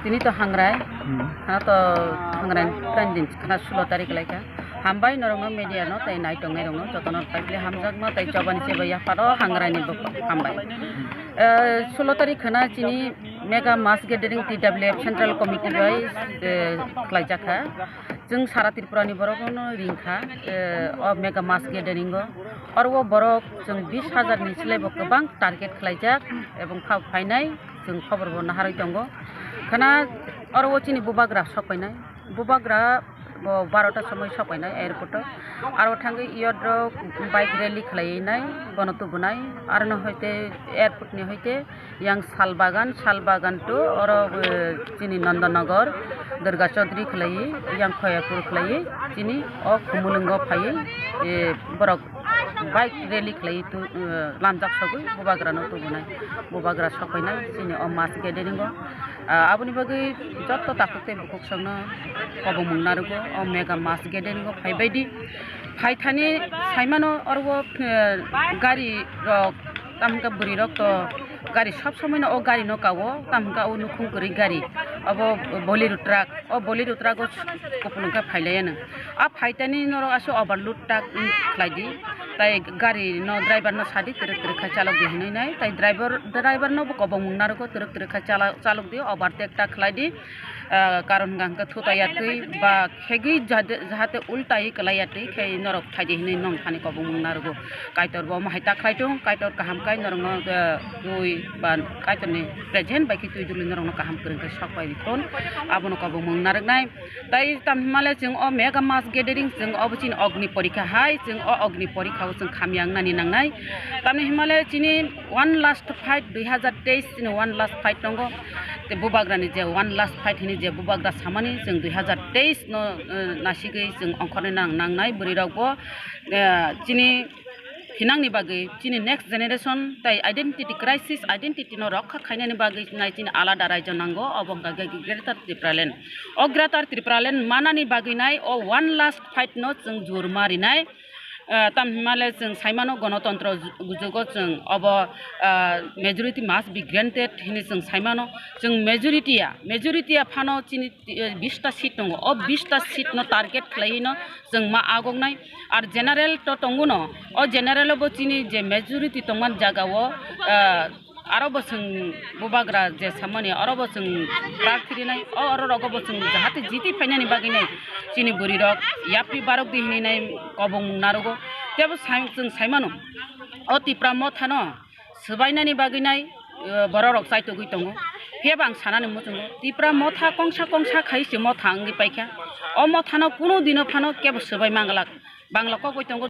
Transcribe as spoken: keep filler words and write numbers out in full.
Tini to hangrai, hmm, ha to hangrai trending khana sulo tarik lai kha. Hambai norokno media no tei nai tongnai rokno jotono pai pili hamjakma tei chobani seba yapharo hangrai ni bwkhak hambai. Eh, sulo tarik khana chini mega mass gathering T W F Central Committee bai, eh, khlai jak kha. Chwng sara Tripura ni borok no ring kha, eh, o mega mass gathering o. Oro o borok chwng bis hajar ni slai bo kwbang target khlai jak ebong pha phainai. Chwng khobor bo naharwi tongo. Khana oro o chini bubagra sok painai. Bubagra bo barota somoi sok painai airport o. Aro thangwi iyot rok bike rally khlai nai, bono tubunai. Aro no hoite airport ni hoite yang Salbagan, Salbagan to oro, eh, chini Nandanagar, Durga Chaudhary khlai, yang Khoyapur khlai, chini o Khumulwngo phai, eh, borok bike rally khlai tu, eh, lamjak sogwi bubagra no tubunai. Bubagra sokoinai chini o mass gathering o. Ah, aboni bagwi joto takhuk tei bukhuk songno kobongmung narwgo o mega mass gathering o phaibaidi. Phaithani saimano oro o, eh, gari rok tamhwnkhe bwrwi rok to gari sob somoi no o gari no kao tamhwnkhe o nukhung kwrwi gari obo Bolero truck. O Bolero truck o kupulung khe phailaiyano. A phaitani norok aswk overload tak, mm, khlai di. Tai gari no driver no sadi twrwk twrwk khai chalok di hinwi nai. Tai driver, driver no bo kobongmung narwgo twrwk twrwk khai chala-, chalok di, overtake tak khlai di. Ah, karon hwnkha hwnkhe thutai ya twi ba khegwi jahate, jahate ultai kwlai ya twi khe norok thai di hinwi nong thani kobongmung narwgo. Kaitor bo omo hai ta khlai thung, Kaitor kaham khai norokno, ah, twi ba Kaitorni present bai khe twi duli norokno kaham kwrwng khe sok pai thun. Abono kobongmung narwknai. Tai tam himale chwng o mega mass gathering chwng obo chini ogni porikha hai, chwng o ogni porikha o chwng khamya wngnani nangnai. Tamni himale chini one last fight dui hazar teis chini one last fight tongo. Te bubagrani je one last fight hini je bubagra samani chwng dui hazar teis no, eh, nasigwi chwng ongkhorna nang nangnai bwrwi rok bo, eh, chini hinangni bagwi chini next generation tai identity crisis, identity no rokha khainani bagwi nai chini alada raijo nango, obo wngkha khe Greater Tipraland. O Greater Tipraland manani bagwi nai o one last fight no chwng jur ma rinai. Ah, tam himale chwng saimano gonotontro ju-, jugo chwng obo, ah, majority must be granted hini chwng saimano. Chwng majority ya, majority ya phano chini, eh, bista seat tongo. O bista seat no target khlaiwi no chwng ma agoknai. Ar general to tongo no, o general o bo chini je majority tongmani jaga o, ah, aro bo chwng bubagra je samani aro bo chwng prarthi rinai, o oro rogo bo chwng jahate jiti phainani bagwi nai chini bwrwi rok yapri barok di hinwi nai kobongmung narogo. Tebo sai-, chwng saimano o Tipra Motha no swbainani bagwi nai, eh, borok rok chaitugwi tongo. Phiya bo ang sanani muchungo Tipra Motha kongsa kongsa khai se Motha wngwi paikha. O Motha no kunu dino phano kebo swbai manglak. Bangla kok bai tongo